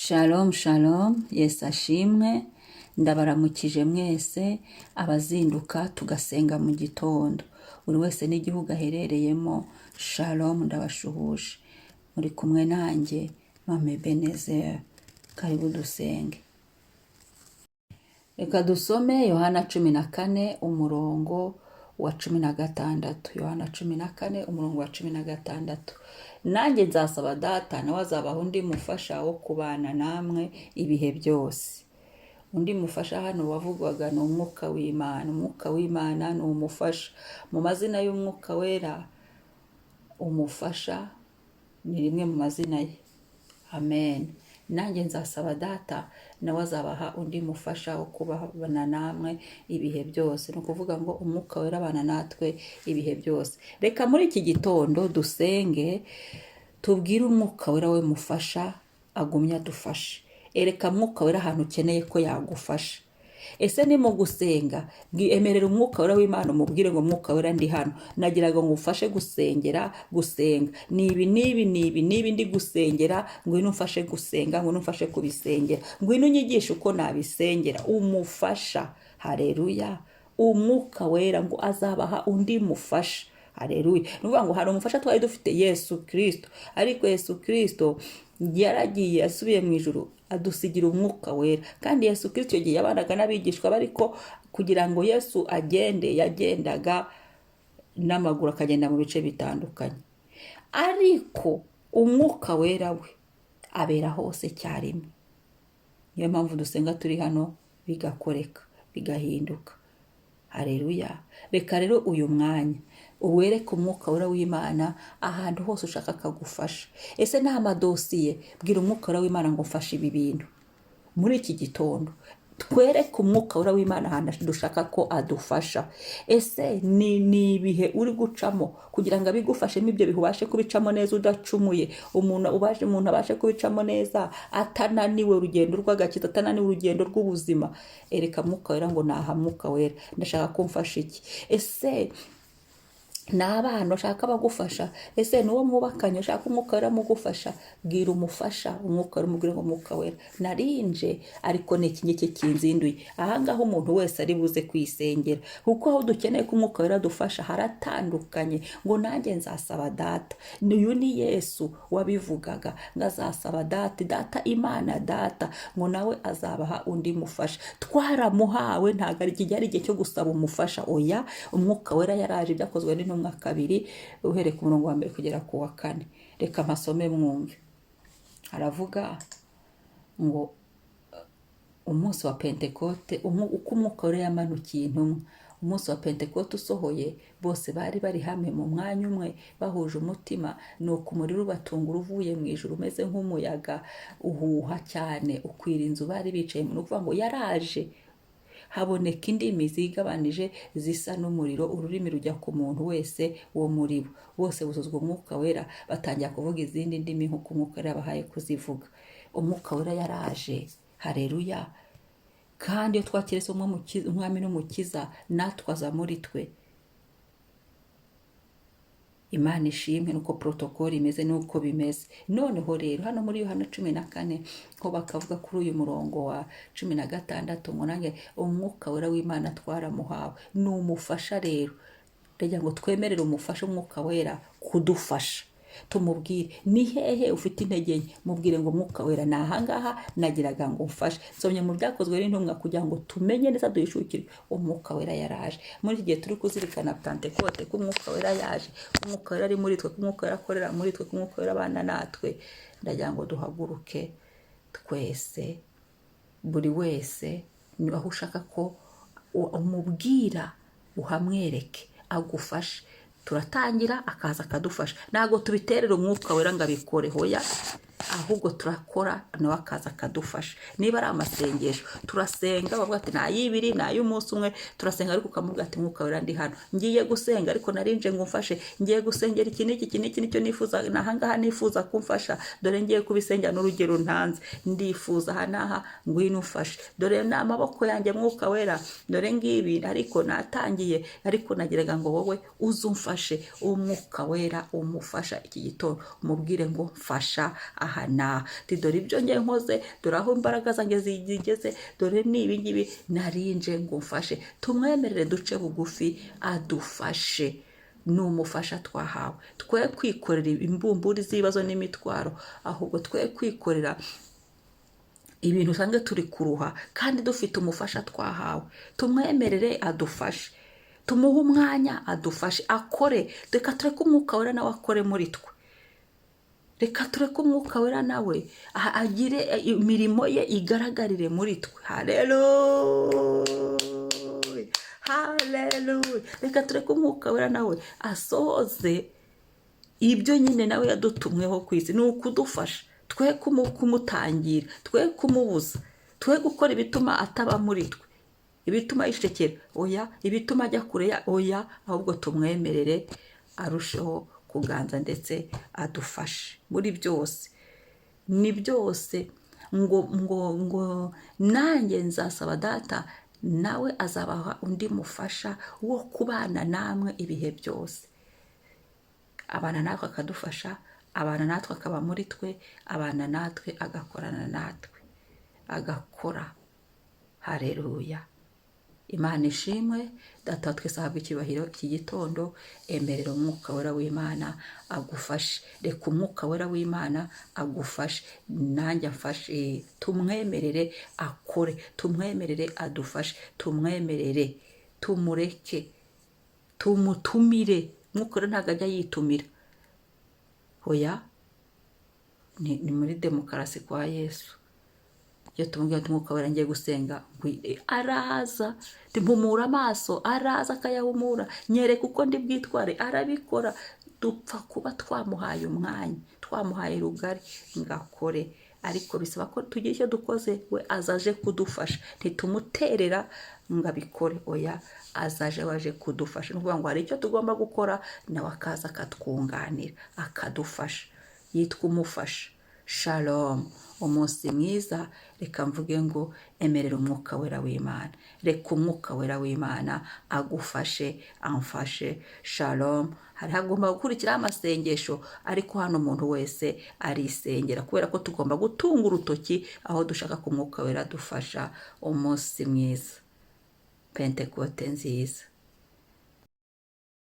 Shalom shalom, Yesu ashimwe, ndabaramukije mwese abazinduka tugasenga mu gitondo, buri wese n'igihugu aherereyemo. Shalom, ndabashuhuje, muri kumwe nanjye Mama Ebenezer. Karibu dusenge. Reka dusome Yohana 14 umurongo wa 16. Yohana 14 umurongo wa 16: "Nanjye nzasaba Data, nawe azabaha undi mufasha wo kubana namwe ibihe byose." Undi mufasha hano wavugwaga ni Umwuka w'Imana. Umwuka w'Imana ni umufasha. Mu mazina y'Umwuka Wera, umufasha ni rimwe mu mazina ye. Amen. "Nanjye nzasaba Data, nawe azabaha undi mufasha wo kubana namwe ibihe byose." Ni ukuvuga ngo Umwuka Wera abana natwe ibihe byose. Reka muri iki gitondo dusenge, tubwire Umwuka Wera we mufasha agumye adufashe. Ereka Mwuka Wera ahantu ukeneye ko yagufasha. Ese ni mu gusenga? Emerera Umwuka Wera w'Imana, umubwire ngo: "Mwuka Wera, ndi hano, nagiraga ngo ngufashe gusengera, gusenga ni ibi n'ibi n'ibi n'ibi ndi gusengera. Ngwino umfashe gusenga, ngwino umfashe kubisengera, ngwino unyigishe uko nabisengera." Umufasha, hareruya! Umwuka Wera ngo azabaha undi mufasha. Hareruya! Ni ukuvuga ngo hari umufasha twari dufite, Yesu Kirisito, ariko Yesu Kirisito yaragiye, asubiye mu ijuru, adusigira Umwuka Wera. Kandi Yesu Kirisito icyo gihe yabanaga n'abigishwa, ariko kugira ngo Yesu agende, yagendaga n'amaguru, akagenda mu bice bitandukanye, ariko Umwuka Wera we abera hose icyarimwe. Niyo mpamvu dusenga turi hano bigakoreka, bigahinduka. Hareruya! Reka rero uyu mwanya uwereke Umwuka Wera w'Imana ahantu hose ushaka akagufasha. Ese ni amadosiye? Bwira Umwuka Wera w'Imana ngo: "Mfashe ibi bintu." Muri iki gitondo twereke Umwuka Wera w'Imana ahantu dushaka ko adufasha. Ese ni ibihe uri gucamo? Kugira ngo abigufashemo, ibyo bihe ubashe kubicamo neza udacumuye, umuntu abashe kubicamo neza atananiwe urugendo rw'agakiza, atananiwe urugendo rw'ubuzima. Ereka Mwuka Wera ngo: "Naha Mwuka Wera, ndashaka ko umfasha iki." Ese ni abana ushaka abagufasha? Ese ni uwo mwubakanye ushaka Umwuka Wera amugufasha? Bwira umufasha, Umwuka Wera, umubwire ngo: "Umwuka Wera, narinje, ariko ni iki ngiki kinzinduye ahangaha." Umuntu wese ari buze kwisengera, kuko aho dukeneye ko Umwuka Wera adufasha haratandukanye. Ngo: "Nanjye nzasaba Data." Uyu ni Yesu wabivugaga ngo azasaba Data, Data Imana Data, ngo nawe azabaha undi mufasha. Twaramuhawe, ntabwo ari iki igihe cyo gusaba umufasha, oya. Umwuka Wera yaraje. Ibyakozwe n'Intumwa 2, uhereye ku murongo wa mbere kugera ku wa kane. Reka mpasome mwumve. Haravuga ngo umunsi wa Pentekote, uko Umwuka Wera yamanukiye intumwa. Umunsi wa Pentekote usohoye, bose bari bari hamwe mu mwanya umwe bahuje umutima. Nuko umuriro ubatungura uvuye mu ijuru umeze nk'umuyaga uhuha cyane, ukwira inzu bari bicayemo. Ni ukuvuga ngo yaraje. Haboneka indimi zigabanije zisa n'umuriro, ururimi rujya ku muntu wese wo muri bo. Bose buzuzwa Umwuka Wera, batangira kuvuga izindi ndimi nk'uko Umwuka Wera yabahaye kuzivuga. Umwuka Wera yaraje, hareruya! Kandi iyo twakiriye Umwami n'Umukiza, natwe aza muri twe. Imana ishimwe, nuko protocole imeze, nuko bimeze. Noneho rero hano muri Yohana 14 ho bakavuga kuri uyu murongo wa 16 ngo: "Nange." Umwuka Wera w'Imana twaramuhawe, ni umufasha. Rero ndagira ngo twemerere umufasha, Umwuka Wera, kudufasha. Tumubwire ni hehe ufite intege nke. Mubwire ngo: "Mwuka Wera, ni ahangaha nagiraga ngo mfashe." Nsomye mu Byakozwe n'Intumwa kugira ngo tumenye neza, duhishukirwe. Umwuka Wera yaraje. Muri iki gihe turi kuzirikana Pantekote, ko Umwuka Wera yaje, ko Umwuka Wera ari muri twe, ko Umwuka Wera akorera muri twe, ko Umwuka Wera abana natwe, ndagira ngo duhaguruke twese, buri wese ni aho ushaka ko umubwira, uhamwereke agufashe. Turatangira, akaza akadufasha. Ntabwo tubiterera Umwuka Wera ngo abikore, hoya, ahubwo turakora, nawe akaza akadufasha. Niba ari amasengesho, turasenga, bavuga ati ni ay'ibiri, ni ay'umunsi umwe, turasenga, ariko ukamubwira ati: "Mwuka Wera, ndi hano, ngiye gusenga, ariko narinje ngo umfashe. Ngiye gusengera iki n'iki, iki n'iki, nicyo nifuza, ni ahangaha nifuza kumfasha. Dore ngiye kubisengera, n'urugero ntanze, ndifuza aha n'aha, ngwino umfashe. Dore ni amaboko yanjye, Mwuka Wera, dore ngibi, ariko natangiye, ariko nagiraga ngo wowe uze umfashe." Umwuka Wera umufasha iki gitondo, umubwire ngo: "Mfasha aha." aha n'aha. Ati dore ibyo njye nkoze, dore aho imbaraga zanjye zigeze, dore ni ibi ngibi narinje ngo mfashe. Tumwemerere duce bugufi adufashe. Ni umufasha twahawe. Twe kwikorera imbumburi z'ibibazo n'imitwaro, ahubwo twe kwikorera ibintu usanga turi kuruha kandi dufite umufasha twahawe. Tumwemerere adufashe, tumuhe umwanya adufashe, akore. Reka tureke Umwuka Wera nawe akore muri twe. Reka tureke Umwuka Wera nawe agire imirimo ye igaragarire muri twe. Haleluya, haleluya! Reka tureke Umwuka Wera nawe asohoze ibyo nyine nawe yadutumweho ku isi, ni ukudufasha. Twe kumutangira, twe kumubuza, twe gukora ibituma ataba muri twe, ibituma yicecekera, oya, ibituma ajya kure ya, oya, ahubwo tumwemerere arusheho kuganza ndetse adufashe muri byose. Ni byose ngo nanjye nzasaba Data, nawe azabaha undi mufasha wo kubana namwe ibihe byose. Abana natwe akadufasha, abana natwe akaba muri twe, abana natwe agakorana natwe, agakora. Hareruya! Imana ishimwe. Data wa twese ahabwa icyubahiro iki gitondo. Emerera Umwuka Wera w'Imana agufashe. Reka Umwuka Wera w'Imana agufashe, nanjye amfashe. Tumwemerere akore, tumwemerere adufashe, tumwemerere, tumureke, tumutumire. Umwuka Wera ntabwo ajya yitumira, oya. Ni muri demokarasi kwa Yesu. Iyo tumubwira ati: "Umwuka Wera, ngiye gusenga," araza. Mpumura amaso, araza akayahumura. Nyereka uko ndi bwitware, arabikora. Dupfa kuba twamuhaye umwanya, twamuhaye rugari ngakore, ariko bisaba ko tugira icyo dukoze. We azaje kudufasha, ntitumuterera ngo abikore, oya, azaje waje kudufasha. Ni ukuvuga ngo hari icyo tugomba gukora, nawe akaza akatwunganira, akadufasha. Yitwa umufasha. Shalom, umunsi mwiza. Reka mvuge ngo emerera Umwuka Wera w'Imana, reka Umwuka Wera w'Imana agufashe, amfashe. Shalom. Hari hagomba gukurikiraho amasengesho, ariko hano umuntu wese arisengera, kubera ko tugomba gutunga urutoki aho dushaka ko Umwuka Wera adufasha. Umunsi mwiza, Pentekote nziza.